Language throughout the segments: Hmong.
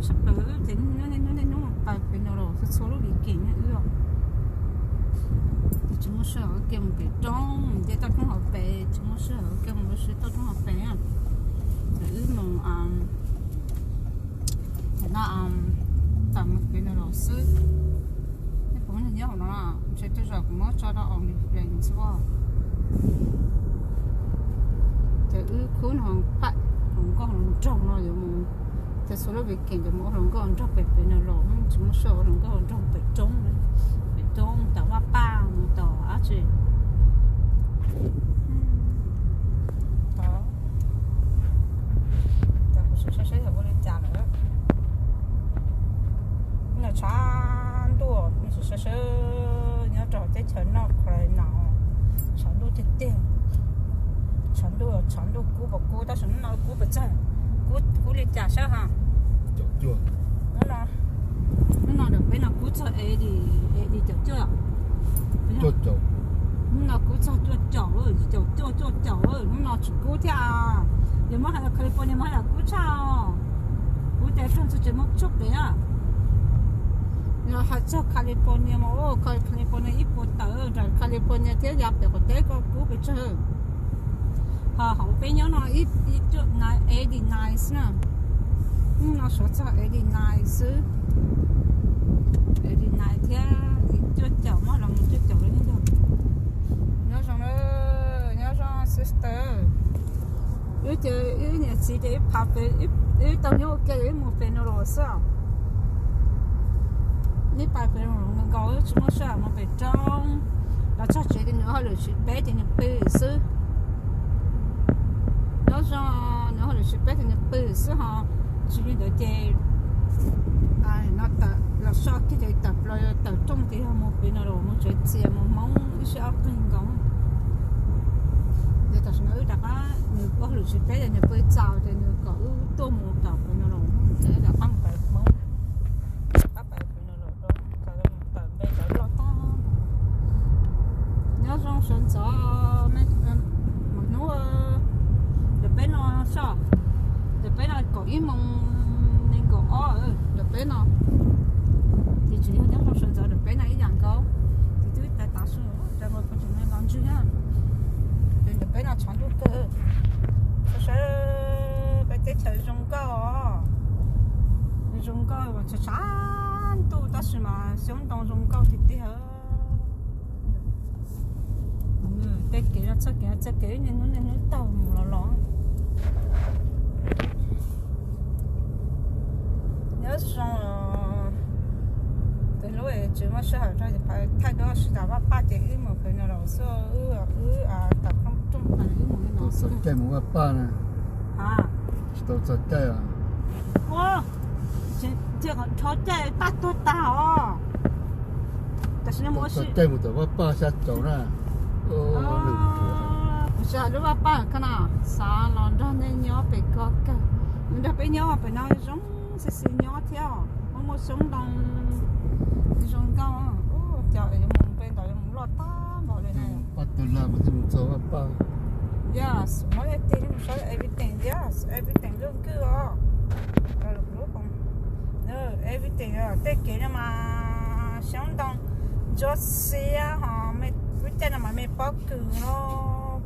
Sab plaws ces niaj hnub niaj hnub pais pem no los txhua txhua lub weekend ne wb os. Ces tsis muaj sij hawm ua ke mus pem roob, nce toj roob hauv pes, tsis muaj sij hawm ua ke mus ua si toj roob hauv pes. Ces wb mus, no, tawm mus pem no los xwb. Nej puas nyob hauv no? Ntshe tej zaum kuv muab tso rau OnlyFans xwb. Ces wb khub no phaj hluas nkauj hluas nraug no yuav mus, ces txhua lub weekend yuav mus ua hluas nkauj hluas nraug pem pem no los, tsis muaj sij hawm ua hluas nkauj hluas nraug pem roob, pem roob tom vaj paj mus tom dab tsi. Kuv saib saib yog ua li cas lawm. Tshav ntuj, sawv sawv nyob rau teb chaws North Carolina, tshav ntuj tiag tiag. Tshav ntuj, tshav ntuj kub puas kub, tab sis hnub no kub puas txog, kub li cas saib ha. Hnub no, hnub no ntawm peb no kub txog eighty, eighty, caum cuaj. Hnub no kub txog cuaj caum, caum cuaj, cuaj caum, hnub no tsis kub thiab. Yog muab hais los California mas haj yam kub tshaj. Kub ces rooj txog tsev muab tsuj pem na. Yog hais txog California mas, California ib puas tawm nram California thiab yav pem qaum teb ko kub pes tsawg. Ho hauv peb nyob no ib, ib cuaj, eighty nine na. Hnub no suav txog eighty nine xwb. Eighty nine thiab, cuaj caum, muab los mus cuaj caum li ntag. Nyob zoo, nyob zoo sister. Wb ces wb niam txiv ces wb phav pem, wb tau nyob ua ke wb mus pem no los xwb. Wb pais pem no los nkaus, wb tsis muaj sij hawm mus pem roob. Los txog tsev ces nws hauj lwm tsis peb ces nws pw xwb. Nyob zoo, nws hauj lwm tsis peb ces nws pw xwb ho. Tsis li ntawd ces no tawm los so kiag ces tawm plaws tawm rooj ces yog mus pem no los mus tsev txias mus Hmoob ib sij ob qig nkaus. Ces tam sim no wb rov qab, nws ua hauj lwm tsis peb ces nws pw txaus ces nws kom wb tuaj mus tom pem no los, ces wb rov qab mus pem Hmoob. Rov qab pem pem no los, tawm npe tawm loj tag. Nyob zoo sawv ntxov, hnub ntawm peb no soj, ntawm peb no kaum ib moos nees nkaum ob ntawm peb no. Ces tsis yog nyob zoo sawv ntxov ntawm peb no ib yam nkaus, ces twb tas tas su rau mus pem tsev no los ntswg na. Ces ntawm peb no tshav ntuj kawg. Sawv sawv peb teb chaws zoo nkauj os. Zoo nkauj mas tshav tshav ntuj tab sis mas xyoob ntoo zoo nkauj tiag tiag. Tej kev no txoj kev, txoj kev niaj hnub niaj hnub taug mus los los. Nyob zoo, tus hlub tsis muaj sij hawm rau thaij duab sib tas vaj paj ces wb mus pem no los xwb, wb, wb tom rooj pem wb mus li no xwb. Caij mus vaj paj na. Tsis tau txog caij os. Ua, tsis, dhau caij paj tuag tag os. Tam sim no mus ua si, caij mus tom vaj paj xya caum na. Ua si hais lub vaj paj ko no, xav los nrog nej nyob pem ko kawg. Nws nrog peb nyob pem no zoo xis xis nyob thiab os. Muaj muaj xyoob ntoo zoo nkauj. Cov yuav mus pem ntawd yuav mus loj tag npaum li na. Paj tag lawm mas thiaj mus txog vaj paj. Yes, muab ib tig mus saib everything, yes, everything lub nkwj os. Everything, tej kev no mas xyoob ntoo ntsuab xiab ho, lub caij no mas me pob kws no,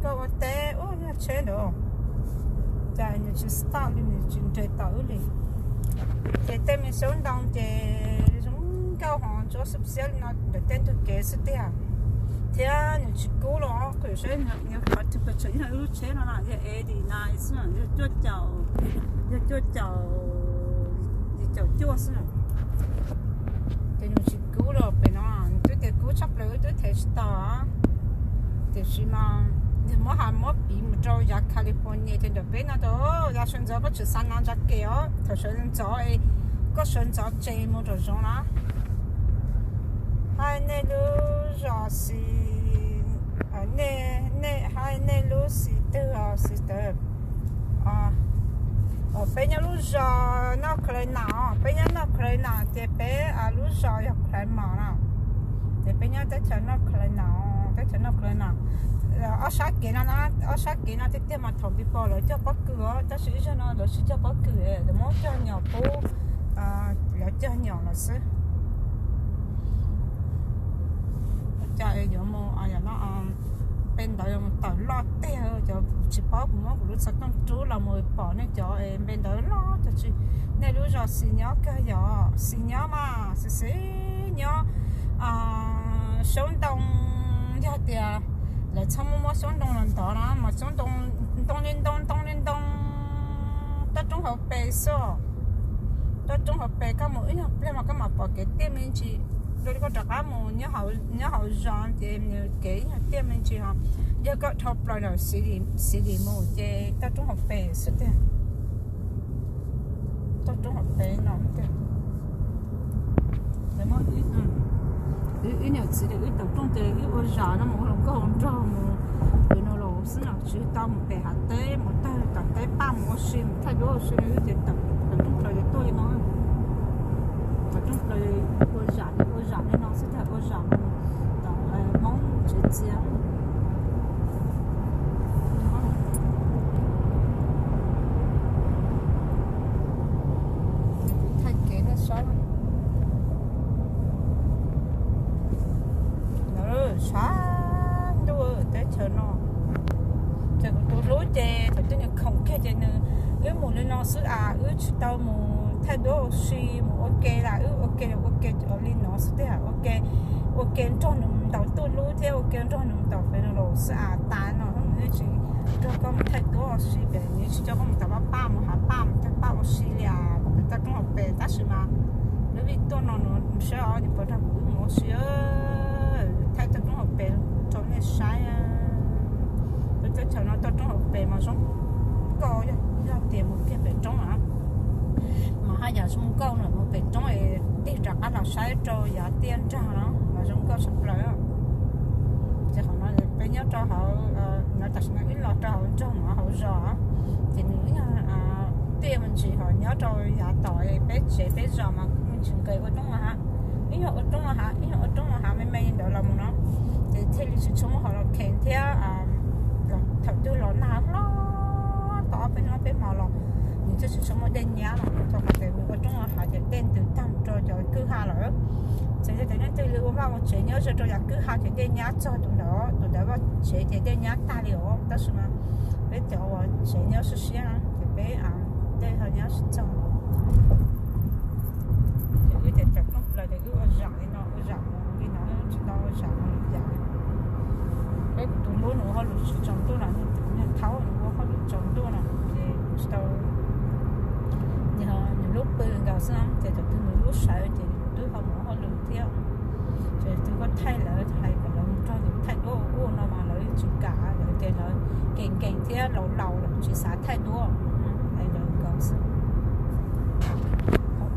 koj ua teb ub yog tsheb ntawd, cas nws tsis stop li, nws tsis nres tawm wb li. Ces tej me xyoob ntoo ces zoo nkauj ho ntsuab xiab xiab li no ntawm tej ntug kev xwb tiag. Thiab nws tsis kub los qhwv saib nws qhov twg pes tsawg, yog wb lub tsheb no na yog eighty nine xwb, yog cuaj caum, yog cuaj caum, yog caum cuaj xwb. Ces nws tsis kub los pem no, nws twb tias kub tshaj plaws wb twb thev tsis tau. Tiam sis mas yog muab hais muab piv mus rau yav California ces ntawm peb no rau yav sawv ntxov koj tsis xav na ntsa ke os, thaum sawv ntxov koj sawv ntxov tsev mus rau zoov na. Hais nej lub zos xis, nej, nej hais nej lub xis twg os sister? Peb nyob lub zos North Carolina, peb nyob North Carolina ces peb lub zos yog Claremont na. Ces peb nyob teb chaws North Carolina, teb chaws North Carolina. Ob sab kev no, ob sab kev no tiag tiag mas thaum Bipo lawv cog pob kws os, tab sis ib zaug no lawv tsis cog pob kws, lawv muab cog nyom pub yom lawm xwb. Cas yuav mus no pe ntawd tawm loj tiag, cov tsis paub kuv muab kuv lub xov tooj rub los mus pom nej cov npe ntawd loj tag tsis. Nej lub zos xis nyob kawg yom? Xis nyob mas xis xis nyob Saub Ntoo, yog tias lawv txhob muab muab Saub Ntoo los ntov no mas Saub Ntoo, ntoo li ntoo, ntoo li ntoo, toj roob hauv pes xwb. Toj roob hauv pes koj mus ib nyuag pliag mas koj mam pom kev tiaj me ntsis. Koj rov qab mus nyob hauv zos ces nws kev ib nyuag tiaj me ntsis os. Yog koj dhau plaws ntawm Xis Lis mus ces toj roob hauv pes xwb tiag. Toj roob hauv pes no tiag. Wb niam txiv wb tawm rooj ces wb ua zam no mus ua hluas nkauj hluas nraug mus, ces no los xwb no tsis tau mus pem hav teb mus tawg tom teb paj mus ua si mus thaij duab ua si, wb ces tawm rooj plaws ces tuaj li no. Tawm rooj plaws ua zam ua zam li no xwb, ua zam tom Hmoob tsev txias. Thaij kev nej saib. Lawv sab ntuj teb chaws no. Ces kuv tus hlub ces thaum twg nws khoom kiag ces nws, wb mus li no xwb as, wb tsis tau mus thaij duab ua si mus ua ke lawm, wb ua ke ua ke li no xwb tiag, ua ke, ua ke nrog nws ntaus tuj lub thiab ua ke nrog nws ntaus pem no los xwb as. Tas no nws tsis nrog koj mus thaij duab ua si pem, nws tsis coj koj mus tom paj paj mus hav paj mus thaij paj ua si li as. Toj roob hauv pes tab sis mas lub vij tuaj no nws saib os, nws puas nrog kuv wb mus ua si thaij toj roob hauv pes rau nej saib. Lub teb chaws no toj roob hauv pes mas zoo nkauj, yog tias mus kiag pem roob na mas haj yam zoo nkauj no, mus pem roob es tig rov qab los saib rau yav tiaj nrag no mas zoo nkauj tshaj plaws. Ces qhov no peb nyob rau hauv, no tam sim no wb los rau hauv nroog no hauv zos, ces nws ib nyuag tiaj me ntsis ho nyob rau yav tom peb tsev peb zos mas me ntsis nqes ua roob no hav, ib nyuag ua roob no hav, ib nyuag ua roob no hav me me li ntawd los mus no, ces thiaj li tsis tshua muaj hauv los kheev thiab. Thaum twg los nag hlob tau ob peb hnub peb hmo los nws thiaj tsis tshua muaj dej nyab los rau qhov tias nws ua roob no hav ces dej ntws tag mus rau cov kwj ha lawm. Ces yog tias nej twg li ua vaj ua tsev nyob ze rau yav kwj ha ces dej nyab txog tus ntawd, tus ntawd vaj tsev ces dej nyab tag li os. Tab sis mas peb cov uas tsev nyob siab siab no ces peb dej ho nyab tsis txog. Ces wb ces tawm rooj plaws ces wb ua zam li no, ua zam li no, tsis tau ua zam li yam. Peb kuv tus hlub nws ua hauj lwm tsaus ntuj no, nws thaub nws ua hauj lwm tsaus ntuj no ces tsis tau, nws lub pw nkaus xwb ces thaum twg nws lub sawv ces twb ho mus ua hauj lwm thiab. Ces twb koj thaij lawv hais kom lawv mus nrog yus thaij duab ua no mas lawv tsis kam, lawv tias lawv nkees nkees thiab laus laus lawm tsis xav thaij duab. Hais lawv nkaus xwb.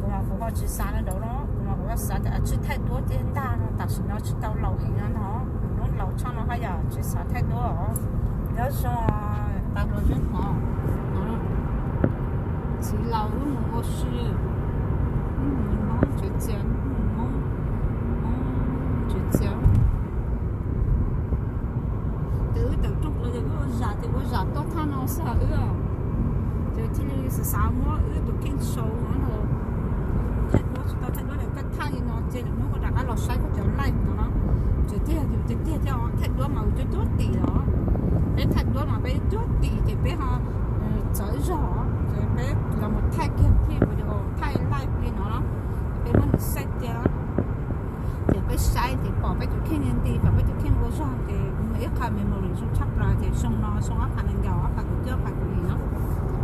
Kuv mas kuv ho tsis xav li ntawd no, kuv mas kuv xav tias tsis thaij duab tiag ntag no, tam sim no tsis tau laus heev no ntag, hnub laus tshaj no haj yam tsis xav thaij duab os. Nyob zoo tas los zeb hnov txiv laus wb mus ua si, wb mus Hmoob tsev txias, wb mus Hmoob, Hmoob tsev txias. Ces wb tawm rooj plaws ces wb ua zam ces ua zam tuaj thaj no xwb hos wb, ces thiaj li xav xav muab wb tus kheej sau no thaij duab tsis tau thaij duab lawm, koj thaj li no ces lwm hnub koj rov qab los saib koj cov live no no. Ces tiag yus tiag tiag thiab os, thaij duab mas yus cuab cuab tim los, peb thaij duab mas peb cuab tim ces peb ho txawv zog ces peb los mus thaij kiag clip video thaij live li no no, peb muab nws xej cia ces peb saib ces pom peb tus kheej nti, pom peb tus kheej ua zog ces mus ib qho memory zoo tshaj plaws ces xyoo no xyoo ob phav nees nkaum ob phav kaum cuaj ob phav kaum yim no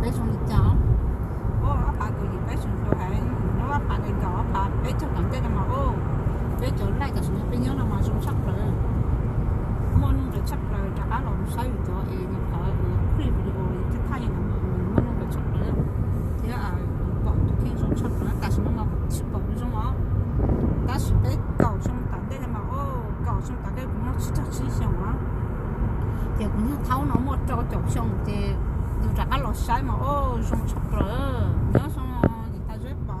ces peb zoo li cas. Ob phav kaum yim peb tseem hluas heev, ob phav nees nkaum ob phav peb caug tom ntej no mas peb cov live tam sim no peb nyob no mas zoo tshaj plaws. Muaj nuj nqis tshaj plaws, rov qab los mus saib yus cov es nyuam qhuav clip video yus thiaj thaj li no mas muaj nuj nqis tshaj plaws thiab pom tus kheej zoo tshaj plaws. Tam sim no mas tsis pom zoo os, tab sis peb kaum xyoo tom ntej no mas kaum xyoo tom ntej kuv muaj tsib caug tsib xyoos na, ces kuv niag thaub no muaj rau caum xyoo ces yus rov qab los saib mas zoo tshaj plaws. Nyob zoo yim tas zeb pov.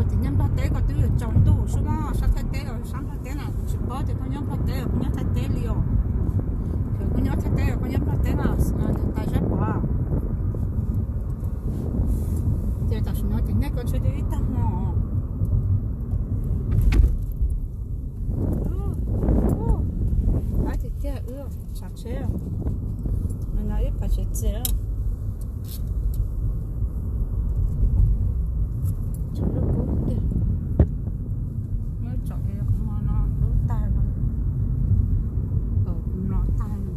Ces nyob Nplog teb koj twb yuav tsaus ntuj sub, sab Thaib teb los sab Nplog teb na, kuv tsis paub tias koj nyob Nplog teb los koj nyob Thaib teb li os. Yog koj nyob Thaib teb los koj nyob Nplog teb na, yim tas zeb pov. Ces tam sim no ces nej koj tsheb twb ib tag hmo. Ab tiag tiag wb tshav tsheb, no ib phav tsev txias. Tshav ntuj kub tiag. Muab tsom li qhov muag no dub tag no, mlom tag no.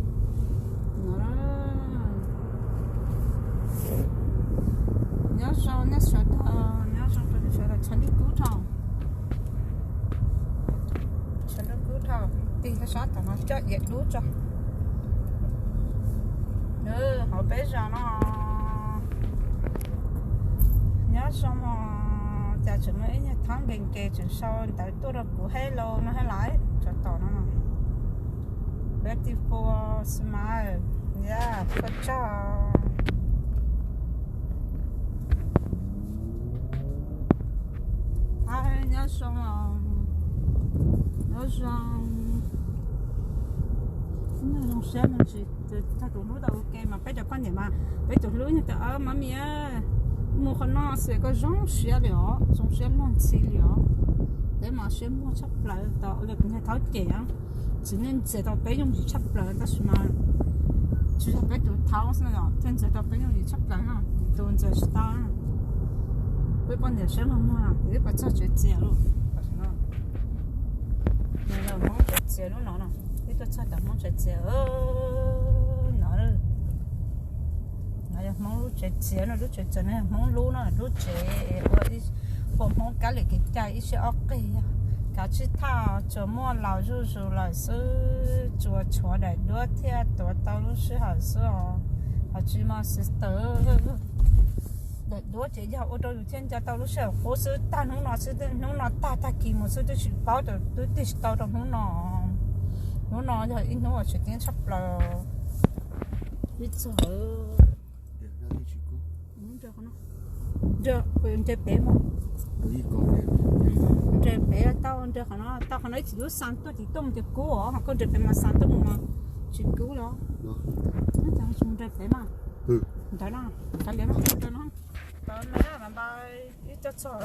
Nyob zoo nej sawv daws, nyob zoo rau nej sawv daws, tshav ntuj kub dhau. Tshav ntuj kub dhau, tig rau sab tom no coj iav dub tso. Nws hauv peb zos no nyob zoo os, cas tseem muaj ib nyuag thab nkees nkees tseem sau ntawv tuaj rau kuv hello no thiab lawm, tsov tom no. Beautiful smile, yeah, koj tsaug. Nyob zoo, nyob zoo. Zoo siab mus tsis tag tus hlub tau ua ke mas peb cov poj niam mas peb tus hlub nyuag tias, mami, mus qhov no xwb koj zoo siab li os, zoo siab luag ntxhi li os. Peb mas siab muag tshaj plaws tau li kuv niag thaub cem. Txiv neej ntxias tau peb yooj yim tshaj plaws tab sis mas tsis yog peb tus thaub xwb os, thiaj ntxias tau peb yooj yim tshaj plaws na, tus ntxias tsis tau. Peb poj niam siab muag muag, wb puas txog tsev txias lawm. Nws yog Hmoob tsev txias lub no no, wb tuaj txog tom Hmoob tsev txias no. No yog Hmoob lub tsev txias no, lub tsev txias no yog Hmoob lub no, lub tsev ua, ua Hmoob kab lis kev cai ib siab ob qig, kav tsij thaj tsuas muaj laus zuj zus lawm xwb, tsuas tshuav daim duab thiaj tuav tau lub sij hawm xwb os. Hos tsis mas sister, daim duab ces yog ua rau yus thiaj nco tau lub sij hawm qub xwb, tag hnub no xwb, hnub no tag tag kis mus xwb twb tsis paub, twb tig tsis tau rau hnub no. Hnub no yog ib hnub uas tseem ceeb tshaj plaws. Ib txog nres pem mas, nres pem tau, nres qhov no, tau qhov no ib txwm lub xas tuaj tim tuaj mus ces kub os, ho koj nres pem mas xas tuaj mus mas tsis kub los. Nres pem mas, ntawd no, ntawd no, ib co txog.